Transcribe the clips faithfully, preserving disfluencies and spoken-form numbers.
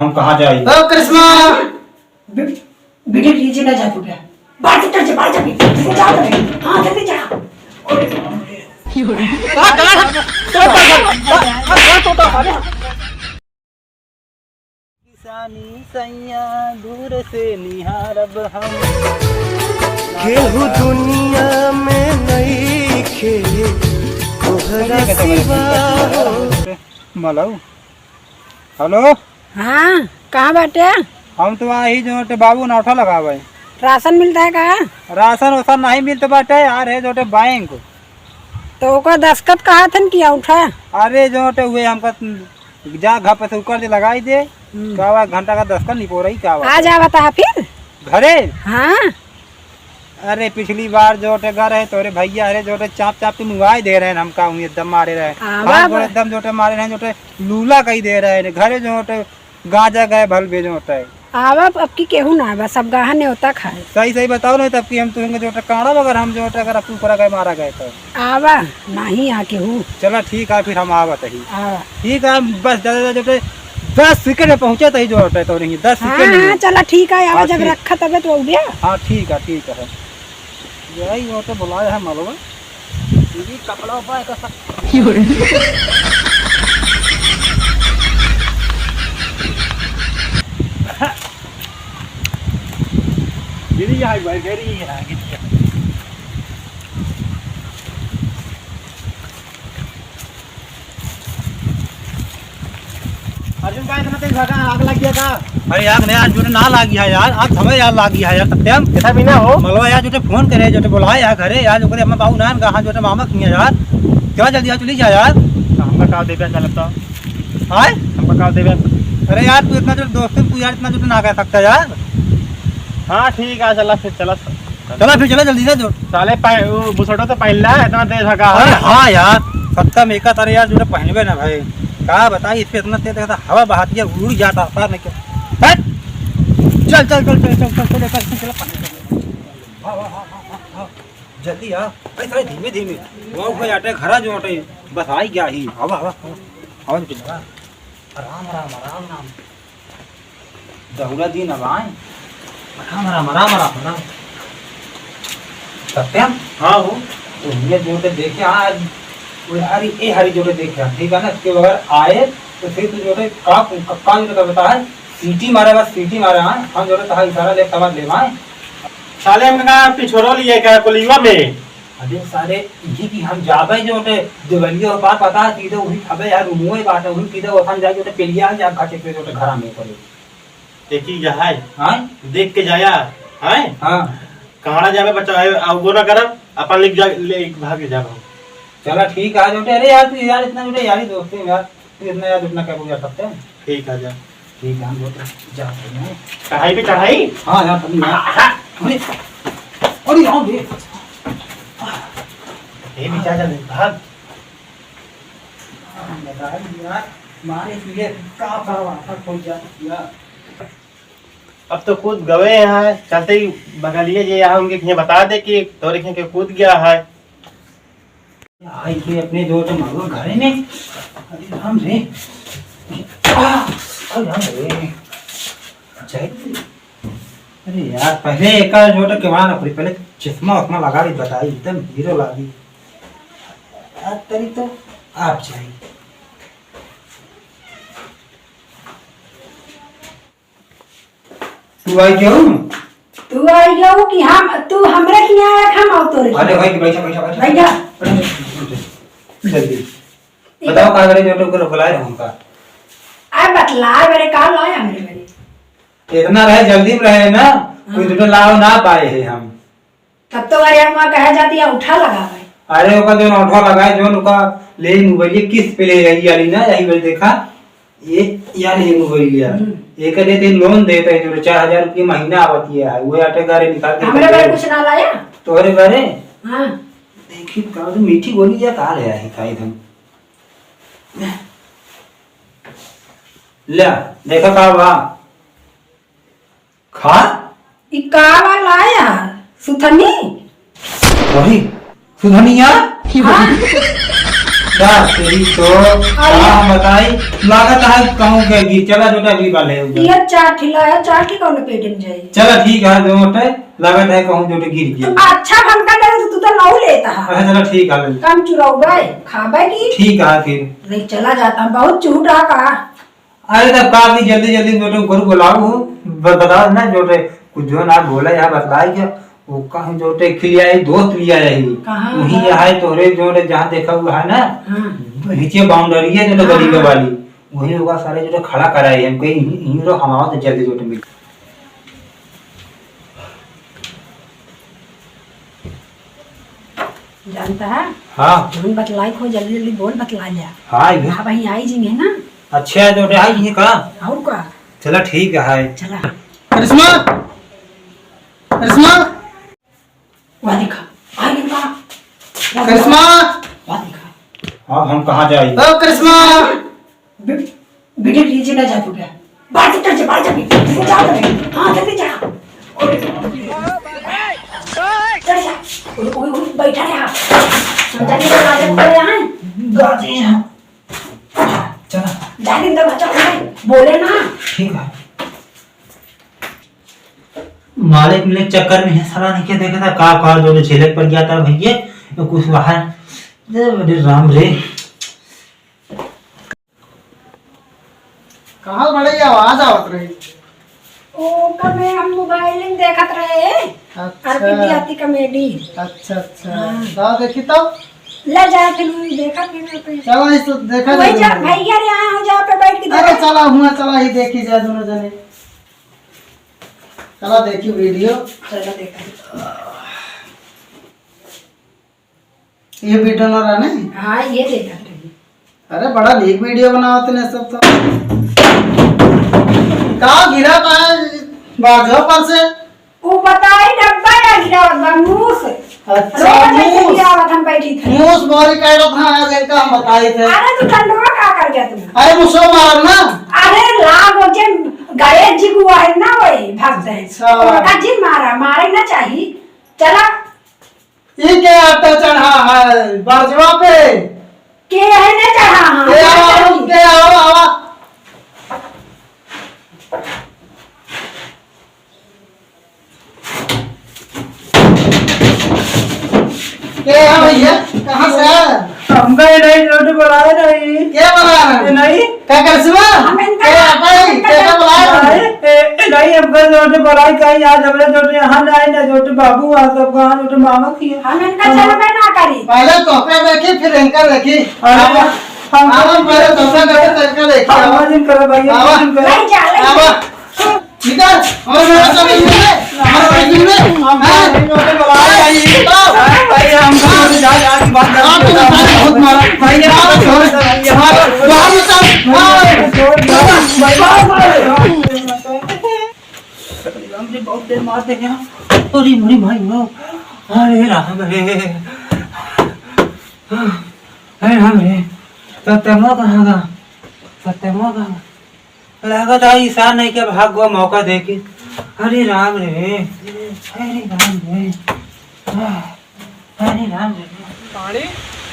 हम कहाँ जाई? ओ करिश्मा, बि-, बिटिया के नीचे ना जा तू क्या? बाहर से चल, बाहर जा, तू जा, जा। हाँ, जल्दी जा। किसानी सैया दूर से निहारब हम। केहू दुनिया में नइखे तोहरा सिवा हो। मलऊ। हेलो। हाँ, कहाँ बाटे? हम तो वही जो टे बाबू नौठा लगावे। राशन मिलता है का? राशन वासन नहीं मिलता बाटे यार, है जो टे बैंक। तो ओकर दस्तखत कहा थन कि औठा? अरे जो टे हुए हमका जा घर पे से उकर दे लगाई दे। हम्म। का बा, घंटा का दस्तखत निपोरई का बा? आ जावा ता फिर? घरे? हाँ। अरे पिछली बार जो टे घर है तोरे भैया, अरे जो टे चाप चाप के मुआई दे रहे हैं हमका, उन्हें एकदम मारे रहे। आवा हाथ गोड़ बा- एकदम जो टे मारे रहे, जो टे लूला कही दे रहे हैं। घरे जो टे गांजा गए भल भेजो टे। आवा, अब की केहू ना आवा, सब गाहा न्योता खाए। सही सही बताओ, नहीं तब की हम तुहेंगे जो टे काड़ा बगर हम जो टे अगर अपू पर गए मारा गए तो। आवा, नहीं आ केहू। चला ठीक है, फिर हम आवत ही। आवा। ठीक है, बस ज्यादा ज्यादा जो टे दस सेकंड में पहुंचे तो ही जो टे तो नहीं, दस हाँ, सेकंड में। हाँ, चला ठीक है, आवा, हाँ, जब ठीक। रखा तबे तो उबिया। हाँ, ठीक है, ठीक है। यही वो तो बुलाया है मालूम है। ये कपड़ा उपाय का सब। गिरी यहाँ एक बार, गिरी यहाँ, गिरी यहाँ। अर्जुन, का इतना तेज भागा? आग लग गया का? अरे आग नहीं, आज जोटे ना लागी है यार, आग हमें यार लागी है यार, सत्यम। कैसा बिना हो? मलवा यार जोटे फोन करे, जोटे बुलाए यार घरे यार, जोटे अपना बाबू नान कहाँ जोटे मामा किया यार, क्या जल्दी यार चली जा यार। तो हमका का देबे अच्छा लगता? आए? हमका का देबे? अरे यार तू इतना जोटे दोस्त है, तू यार इतना जोटे ना कह सकता यार। हाँ ठीक है, चला फिर, चला। चला फिर, चला जल्दी से जो। साले पाए-, वो बुसटो तो पहला है, इतना तेज हगा है। अरे हाँ यार, सत्ता में एका तारे यार, जो पहनबे ना भाई, का बताई, इस पे इतना तेज रहता, हवा बहाती है, उड़ जाता, पता नहीं क्या। हट! चल, चल, चल, चल। हाँ, हाँ, हाँ, हाँ, हाँ, हाँ। जल्दी आ। अरे, साले धीमे, धीमे। वो कोई अटे, घरा जो अटे, बस आई गया ही। हवा, हवा, हवा। हवा जो चला। राम, राम, राम, राम। दहुरा दिन अब आए। राम, राम, राम, राम, राम। सत्यम? हाँ हो। तो ये जो टे देखे आज, वो हरी, ए हरी जो टे देखे, ठीक है ना? इसके बगैर आए, तो फिर तू जो टे का, का, का जो टे बता है, सीटी मारे, बस सीटी मारे, हाँ? हम जो टे तहा इशारा ले, समझ ले, आए। साले हम का पिछोरो लिए का कोलिवा में? अबे सारे, इही की हम जाबे जो टे देवलिया और पार पता है, सीधे वही खबे यार, रूमुए बाटे, वही सीधे ओथन जाके टे पेलिया जाब खाचे पे जो टे घरा में पड़े। देखी जा है। हाँ? देख के जाया, हैं? हाँ। कहाँ जाबे बच्चा है, आ वो ना करब, अपन लेके जा, ले भाग के जाब हम। चला ठीक है, जो टे, अरे यार, तू यार इतना जो टे यारी दोस्ती में यार, तू इतना यार उतना क्या बोल सकते हैं? ठीक है, जा। ठीक है, हम लोग जा सकते हैं। चढ़ाई पे चढ़ाई? हाँ यार, तभी यार। हाँ, हाँ। अरे, अरे, आओ बे। ये भी जा, जा, भाग। हाँ, बता यार, मारे पीले का, का वापस हो जा यार। अब तो कूद गवे हैं, चलते ही बगलिए जे यहाँ उनके खें बता दे कि तोरे खें के कूद गया है। आई के अपने जो तो मगो घरे में। अरे राम रे। आ, अरे राम रे। जय। अरे यार, पहले एक जो तो केवाड़ ना पड़ी, पहले चश्मा उश्मा लगा ली, बताई, एकदम हीरो लागी। यार, तेरी तो आप जाई। तू आई क्यों? तू आई क्यों कि हम, तू हमरे के यहाँ आया, हम आओ तोरे के? अरे भाई, बैठा, बैठा, बैठा। बैठा। बैठा। जल्दी। ठीक बताओ, है। कहाँ करे जो तो बुलाए रहो उनका? अरे बतला, मेरे का लाए हमरे घरे? इतना रहे, जल्दी में रहे ना, कोई हाँ। दुटा लाओ ना पाए हैं हम। तब तो अरे अम्मा कहा जाती है, उठा लगा भाई। अरे ओका जो उठा लगा है, जो ओका ले मोबाइल किस्त पे ले रही वाली ना, यही वाली देखा, ये यार ये मोबाइल यार, हम्म। एक दे दे लोन देते हैं जो चार हजार रुपये महीना आवती है, वो आटे गारे निकाल के हमरे दे बारे दे। कुछ ना लाया? तोहरे बारे? हाँ। देखी का तो मीठी बोली या का ले आई का एकदम। ले, देखा का बा? खा? ई का वाला आया? सुथनी? वही, सुथनिया? हाँ। का तेरी तो, अरे। का हम बताई, लागत है कहूँ के गिर, चला जोटे अगली बार ले आऊंगा। ये चार ठिला है, चार ठिला कौन पेट में जाए? चला ठीक है, जोटे, लागत है कहूँ जोटे गिर गया। अच्छा, हम का करे, तू तो लऊ लेता है। अच्छा, चला ठीक है, ले। कम चुराऊ बाय, खाबे की? ठीक है फिर। नहीं, चला जाता, बहुत चूट रहा का। अरे तब का की जल्दी जल्दी जोटे घर बुलाऊ हूँ, ब-, बता ना जोटे कुछ जो ना बोला यहाँ बतलाई क्या, वो कहीं जोटे खिलिया है, दोस्त लिया है। कहाँ वहीं है? यहाँ है तोरे जोटे जहाँ देखा हुआ है ना, हाँ। नीचे बाउंड्री है जोटे हाँ, गली के हाँ। वाली, वहीं होगा सारे जोटे खड़ा करा है। हम कहीं यहीं, यहीं रहो, हम आओ तो जल्दी जोटे मिल। जानता है? हाँ। जौन बतलाई को जल्दी जल्दी बोल, बतला लिया। हाँ, ये। हाँ भाई, आई जी है ना। अच्छा, तो आई जी का? और का? चला, ठीक है। चला। करिश्मा, करिश्मा। वाह देखा, आ गई वाह। वाह करिश्मा। देखा, वाह देखा। अब हम कहाँ जाए? ओ करिश्मा। बे-, बेटे, नीचे ना जा तू क्या? बाहर से चल, बाहर जा, तू जा, जा। हाँ, जल्दी जा। चढ़ जा। ओए, ओए, ओए, बैठा रहा। हम जाने का राजा खड़े हैं। गाते हैं। चला। जा, दिन दर बचा है। बोले ना। ठीक है। मालिक मिले चक्कर में है, साला नहीं क्या देखा था, का, का जो झेले पड़ गया था भैया, तो कुछ बाहर। अरे राम रे। कहाँ बड़े ये आवाज आवत रही? ओ, कमे हम मोबाइल में देखत रहे। अच्छा। आरती बिद्याती कॉमेडी। अच्छा, अच्छा। हाँ। लाओ देखी तो। ले जाए फिर वही देखा फिर पे। चला इस तो देखा वही जाए जा, दोनों। भैया रे यहाँ हो जा पे बैठ के अरे देखा। चला हुआ, चला ही देखी जाए दोनों जने। चला देखी वीडियो। चला देखा। ये वीडियो ना रहने? हाँ, ये देखा रही। अरे, बड़ा नीक वीडियो बनावत ने सब तो। का गिरा पाए बाजो पर से? वो बताई डब्बा ना गिरा बा, मूस। अच्छा, रोज ऐसे मूस। गिरावत हम बैठी थे। मूस बोरी काटत हाँ, आज इनका हम बताई थे। अरे, तू डंडवा का कर गया तू? अरे, मूसो मार ना। अरे, लाग जे गणेश जी को है ना, वही भक्त है। अच्छा। उनका जी मारा, मारे ना चाहिए। चला। ई के आटा चढ़ा है बरजवा पे? के है ने चढ़ा? हाँ, के आवा, के आवा, आवा। के है भैया? कहाँ से है? हमका ये नहीं, रोटी बनाए नहीं। के बना रहा है? ये नहीं। का करिश्मा? हम इनका के आटा है? हम इनका के बना रहा है? ए, ए, नहीं, हमका जोटे बड़ाई का याद, हमरे जोटे यहाँ ना आई ना, जोटे बाबू आ, सब कहाँ जोटे मामा की है। हम इनका हम चलबे ना करी। पहले तोहका देखी, फिर इनका देखी। अरे, आवा, हम आवा, पहले तोहका देखी, फिर इनका देखी, हम आवा। मजिन करो भैया, आवा। मजिन करो। नहीं जा, नहीं आवा। जा। निकल, हमारे घर से नहीं मिले, हमारे घर से नहीं मिले। हम हैं? नहीं जोटे बड़ाई आई। आओ। भाई, हम जा, जा, जा, बात करते हैं। आप तो सारे बहुत मारा। भैया, आप तो छोड़, छोड़, छोड़। बाहर निकल। आओ। छोड़, छोड़, भाई, बाहर मारो। राम जी, बहुत देर मार देखे हैं। अरे, अरे भाई, वो। अरे राम रे। अरे राम रे। सत्यमा कहाँ गा? सत्यमा कहाँ गा? लागत है ईशान नहीं के भाग गो मौका देके। अरे राम रे। अरे राम रे। आह। पानी ना मिले। पानी?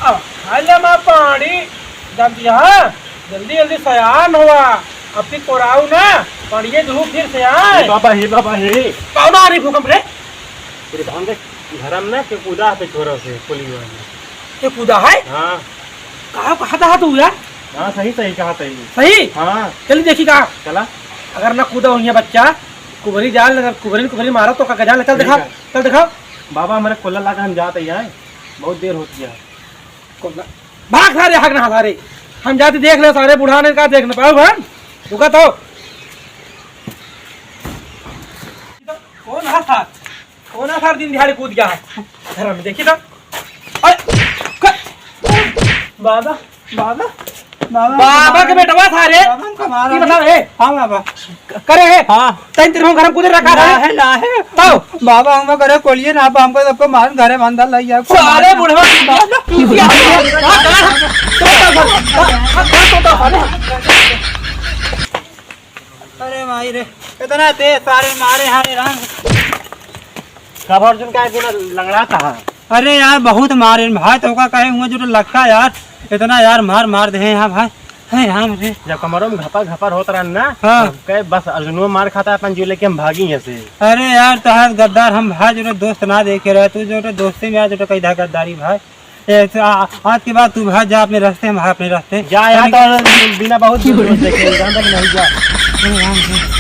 अब खा ले माँ पानी। जब यहाँ जल्दी जल्दी सयान हुआ, अब फिर कोराऊ ना, पड़िए दू फिर से आए। हे बाबा, हे बाबा, हे। कौन आ रही भूकंप रे? तेरे भांगे घर में ना के कूदा पे छोरा से पुलिस वाले। के कूदा है? हाँ। कहाँ, कहाँ था तू यार? हाँ, सही, सही कहा सही। सही? हाँ। चल देखी कहाँ? चला। अगर ना कूदा हुई है बच्चा, कुबरी जाल, अगर कुबरी, कुबरी मारा तो का जाल, चल ठीक दिखा, है। चल दिखा। बाबा, हमारे कोल्ला लागा, हम जात ही आए, बहुत देर होती है। कोल्ला? भाग सारे, हग ना सारे। हम जाते देख ले सारे, बूढ़ा ने का देख न पाओ हम। रुका तो। कौन हा था? कौन हा सारे दिन दिहाड़ी कूद गया है? घर में देखी तो। अरे, क-, बाबा। बाबा, बाबा, बाबा के बेटवा था रे। बाबा, हमको मारा। ये बताओ, ए। हाँ, बाबा। क-, करे है? हाँ। तैं तेरे को गरम कूदे रखा था? ना है, ना है। तो? बाबा, हमको करे कोलिए ना, हमको सबको मार, घरे बांधा लाई जाओ। सारे बुढ़वा। अरे भाई रे, इतना तेज सारे मारे हैं रे राम। कब अर्जुन का एक दिन लंगड़ा था। अरे यार, बहुत मारे भाई, तो का कहे हुआ जो लक्का यार। इतना यार मार मार दे हैं यहाँ भाई। हे राम रे। जब कमरों में घपर घपर होत रहन ना, हाँ। तब कहे, "बस अर्जुनो मार खाता, अपन जीव लेके हम भागी यहाँ से।" अरे यार, तोहार गद्दार हम भाई जो दोस्त ना देखे रहे, तू जो दोस्ती में आज जो कही गद्दारी भाई। ए, तो आ-, आज के बाद तू भाग जा अपने रास्ते, हम अपने रास्ते। जा यार, तो बिना बहुत दूर देखे, जानता कि नहीं जा। अरे राम रे।